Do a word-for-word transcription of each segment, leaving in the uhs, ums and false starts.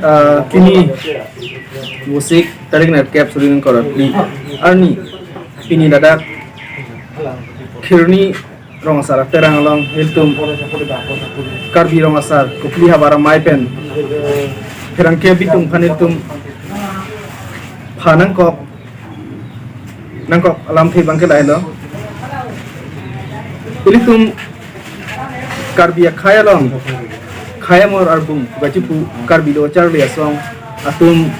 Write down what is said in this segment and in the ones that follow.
Ah, pini Vosik tarik nerkep suri ingkoi ra phli arni, pini ladak Khirni Rong Asar Terang along ilitum Karbi Rong Asar Kopili havar amei pen pherangke abitung aphan ilitum pha nangkok nangkok alamthe abangke lahelo. Ilitum Karbi akhei along khei amor arbung pu kachipu Karbi Lo Charli Asong atum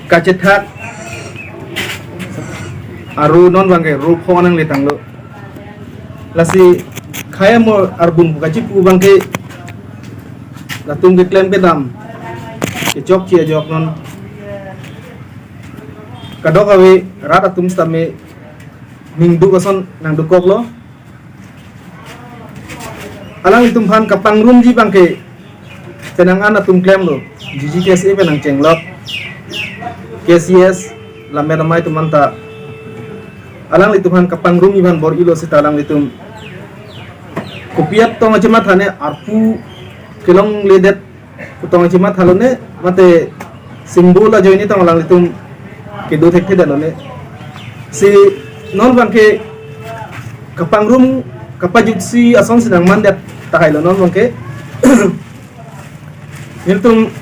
kachethak aro non abangke ro phongo nangletanglo. Lasi khei amor arbung pu kachipu abangke latum keklem kedam kechokche ajok non kadokave rat atum sitame ningduk ason nangdukoklo. Alanglitum aphan kapangrumji abangke penang an atum klemlo, G G K S A pen nangchenglok, K C S lammet amei atum anta alanglitum aphan kapangrumji aphan bor-ilo seta alanglitum kopi atong achimatha ne arpu kelongledet pu tong achimatha lone mate symbol ajoine tong alanglitum kedo thekthedetlo ne. Si non abangke kapangrum kapajutsi asonsi nangmandet tahailo non abangke. Nelitum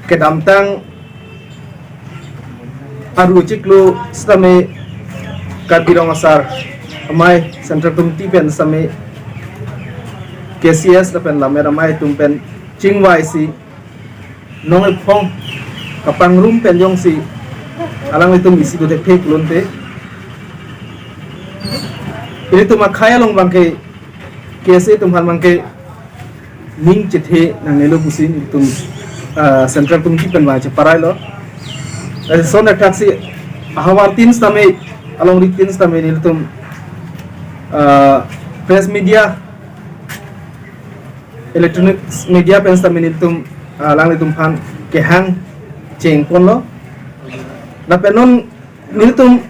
kedamtang aru chiklo sitame Karbi Rong Asar amei Central Committee pen sitame K C S lapen lammet amei atum pen chingvaisi nong ephong kapangrum pen jongsi alanglitum isi dothekthe pulote ilitum akhei along abangke K S A atum aphan abangke ning chethe nangnelo pusi nelitum, ah, Central Committee pen abang cheparailo. Lason athaksi ahavar tin sitame, alongri tin sitame nelitum, ah, press media, electronic media pen sitame nelitum, ah, alanglitum aphan kehang chengponlo. Lapen non nelitum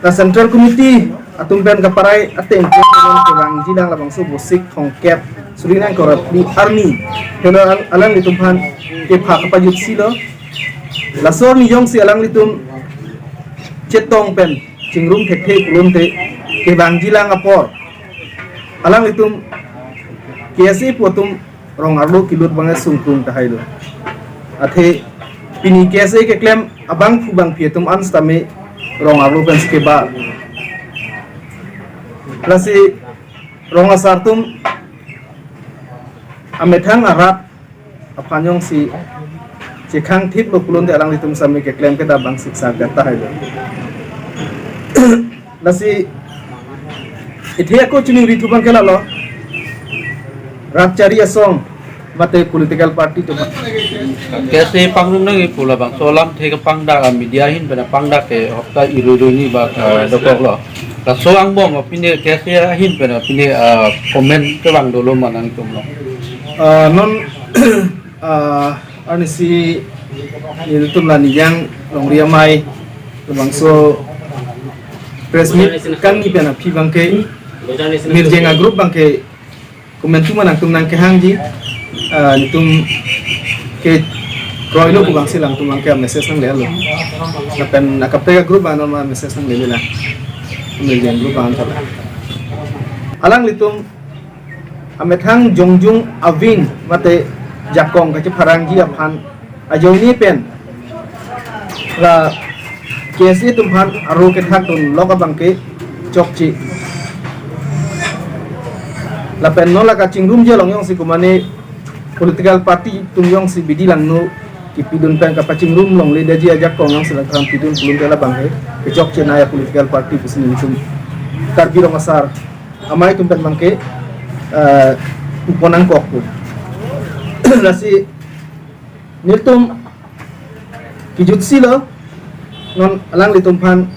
la Central Committee atum pen kaparai ateng pen kevangjilang labangso Vosik thomkep suri ingkoi ra phli arni helo al-, alanglitum aphan kepha kapajutsilo. Laso arni jongsi alanglitum chetong pen chingrum thekthe pulote kevangjilang apor alanglitum K S A pu atum rong arlo kelut abangke sungkrung tahailo. Athe pini K S A keklem abangphu bangphi atum an sitame rong arlo pensi keba. Lasi Rong Asar atum amethang arat aphan jongsi chekhang thiplo pulote alanglitum sitame keklem kedam abang siksak det tahailo. Lasi ithe ako chini rithu abangke lalo, rat chari asong mate political party atum. K S A pangrum nangji pu labangso alamthe kepangdak a media ahin pen pangdak ke hopta irui rui ni bak, eh, dokoklo. Laso angbong pine K S A ahin pen pine, eh, comment kevang dolo ma nangtumlo. Ah, non, ah, arnisi nelitum la Nijang longri amei labangso press meet kangni pen aphi abangke Mirjeng a group abangke komantu ma nangtum nangkehangji, ah, nelitum ke kroilo pu abangsi alangtum abangke message nanglelo. Lapen akaprek a group abang non ma message nanglelo la. Mirjeng group abang tala. Alanglitum amethang jongjung aving mate jakong kachepharangji aphan ajoine pen la K S A atum aphan aro kethak dunlok abangke chokche. Lapen non la kachingrumji along jongsi komane political party atum jongsi bidi langno kipidun pen kapachingrum longledetji ajakong jongsi langkang pidun pulote labangke kechokche naya political party pusi nelitum Karbi Rong Asar amei atum pen abangke, eh, pupo nangkok pu. Lasi nelitum kejutsilo non alanglitum aphan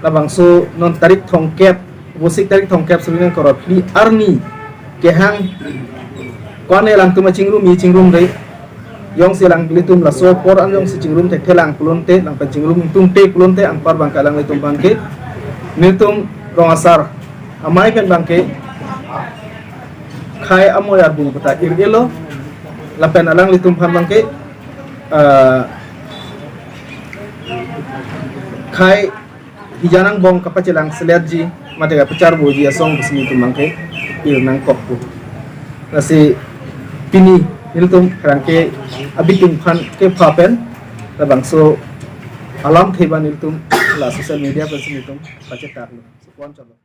labangso non tarik thomkep, Vosik tarik thomkep suri ingkoi ra phli arni kehang ko-an alangtum achingrumji chingrumre. Jongsi alanglitum laso apor an jongsi chingrum thekthelang pulote, lang pen chingrum tungte pulote anpar abangke alanglitum abangke nelitum Rong Asar amei pen abangke khei amor arbung puta ir-elo. Lapen alanglitum aphan abangke, ah, khei hijan angbong kapachelangseletji mate kapacharboji asong pusi nelitum abangke ir nangkokpo. Lasi pini nelitum pherangke abitung aphan kepha pen labangso alamthe abang nelitum la social media pensi nelitum pachetaklo. So, pon chalo.